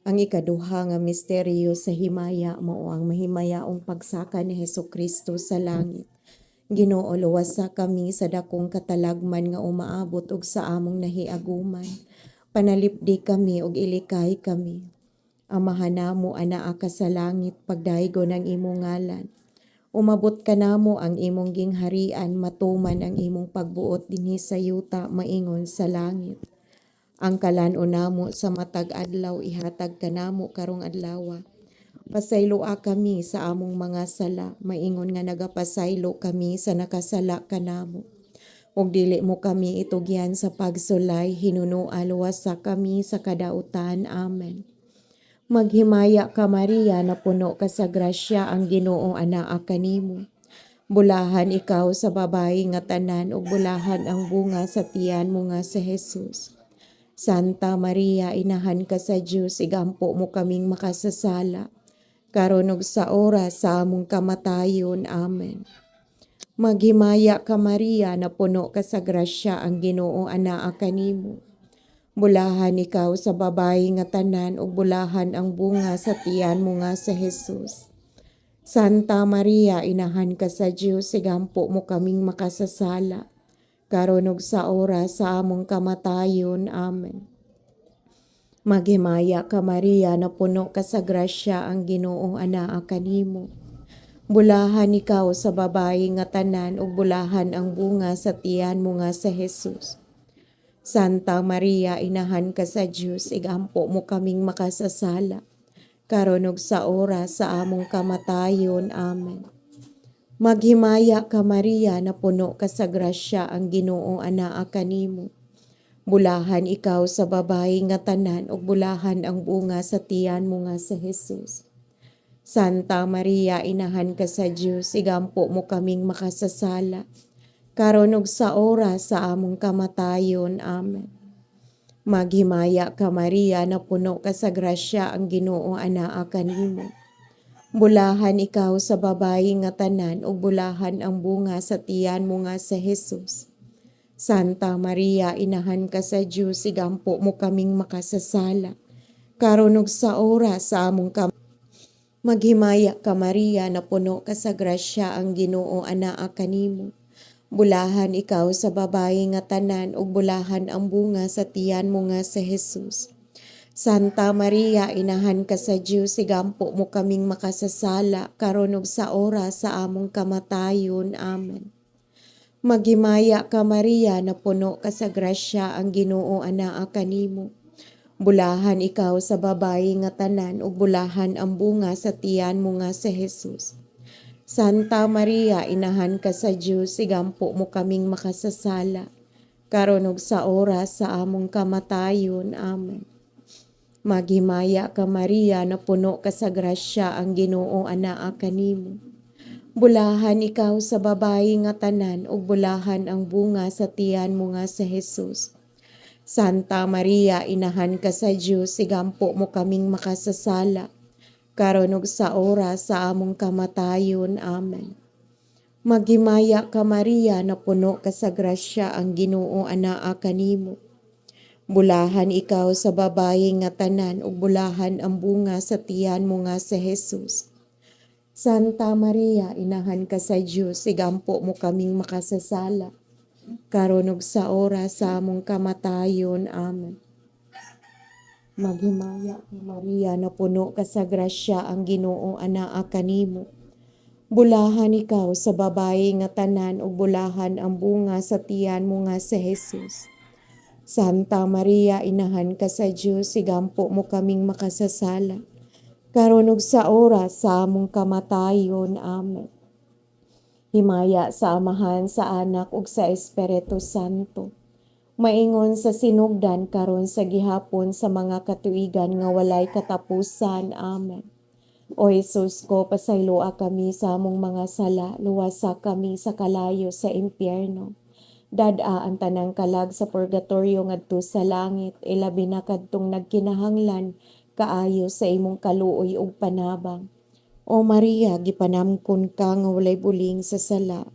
Ang ikaduha nga misteryo sa himaya mao ang mahimayaong pagsaka ni Hesukristo sa langit. Ginoo, luwasa kami sa dakong katalagman nga umaabot og sa among nahiaguman. Panalipdi kami og ilikay kami. Amahan namo anaa ka sa langit, pagdaygon ang imong ngalan. Umabot kanamo ang imong gingharian, matuman ang imong pagbuot dinhi sa yuta maingon sa langit. Ang kalan-on namo sa matag adlaw ihatag kanamo karong adlawa. Pasayloa kami sa among mga sala, maingon nga nagapasaylo kami sa nakasala kanamo. Ug dili mo kami itugyan sa pagsulay, hinunua luwasa kami sa kadautan. Amen. Maghimaya ka, Maria, napuno ka sa grasya, ang Ginoo anaa kanimo. Bulahan ikaw sa babayi nga tanan ug bulahan ang bunga sa tiyan mo nga si Jesus. Santa Maria, inahan ka sa Dios, igampo mo kaming makasasala. Karon ug sa oras sa among kamatayon. Amen. Maghimaya ka, Maria, napuno ka sa grasya, ang Ginoo anaa kanimo. Bulahan ikaw sa babayi nga tanan ug bulahan ang bunga sa tiyan mo nga si Jesus. Santa Maria, inahan ka sa Dios, igampo mo kaming makasasala. Karon ug sa oras sa among kamatayon. Amen. Maghimaya ka, Maria, napuno ka sa grasya, ang Ginoo anaa kanimo. Bulahan ikaw sa babayi nga tanan ug bulahan ang bunga sa tiyan mo nga si Jesus. Santa Maria, inahan ka sa Dios, igampo mo kaming makasasala. Karon ug sa oras sa among kamatayon. Amen. Maghimaya ka, Maria, napuno ka sa grasya, ang Ginoo anaa kanimo. Bulahan ikaw sa babayi nga tanan ug bulahan ang bunga sa tiyan mo nga si Jesus. Santa Maria, inahan ka sa Dios, igampo mo kaming makasasala. Karon ug sa oras sa among kamatayon. Amen. Maghimaya ka, Maria, napuno ka sa grasya, ang Ginoo anaa kanimo. Bulahan ikaw sa babayi nga tanan ug bulahan ang bunga sa tiyan mo nga si Jesus. Santa Maria, inahan ka sa Dios, igampo mo kaming makasasala. Karon ug sa oras sa among kam. Maghimaya ka, Maria, napuno ka sa grasya, ang Ginoo anaa kanimo. Bulahan ikaw sa babayi nga tanan ug bulahan ang bunga sa tiyan mo nga si Jesus. Santa Maria, inahan ka sa Dios, igampo mo kaming makasasala karon ug sa oras sa among kamatayon. Amen. Maghimaya ka, Maria, napuno ka sa grasya, ang Ginoo anaa kanimo. Bulahan ikaw sa babayi nga tanan ug bulahan ang bunga sa tiyan mo nga si Jesus. Santa Maria, inahan ka sa Dios, igampo mo kaming makasasala. Karon ug sa oras sa among kamatayon. Amen. Maghimaya ka, Maria, napuno ka sa grasya, ang Ginoo anaa kanimo. Bulahan ikaw sa babayi nga tanan ug bulahan ang bunga sa tiyan mo nga si Jesus. Santa Maria, inahan ka sa Dios, igampo mo kaming makasasala. Karon ug sa oras sa among kamatayon. Amen. Maghimaya ka, Maria, napuno ka sa grasya, ang Ginoo anaa kanimo. Bulahan ikaw sa babayi nga tanan ug bulahan ang bunga sa tiyan mo nga si Jesus. Santa Maria, inahan ka sa Dios, igampo mo kaming makasasala. Karon ug sa oras sa among kamatayon. Amen. Maghimaya ka, Maria, napuno ka sa grasya, ang Ginoo anaa kanimo. Bulahan ikaw sa babayi nga tanan ug bulahan ang bunga sa tiyan mo nga si Jesus. Santa Maria, inahan ka sa Dios, igampo mo kaming makasasala. Karon ug sa oras sa among kamatayon. Amen. Himaya sa Amahan, sa Anak ug sa Espiritu Santo. Maingon sa sinugdan, karon sa gihapon, sa mga katuigan nga walay katapusan. Amen. O Jesus ko, pasayloa kami sa among mga sala, luwasa kami sa kalayo sa impyerno. Dad-a ang tanang kalag sa purgatorio ngadto sa langit, ilabi na kadtong nagkinahanglan kaayo sa imong kaluoy ug panabang. O Maria, gipanamkon ka nga walay buling sa sala.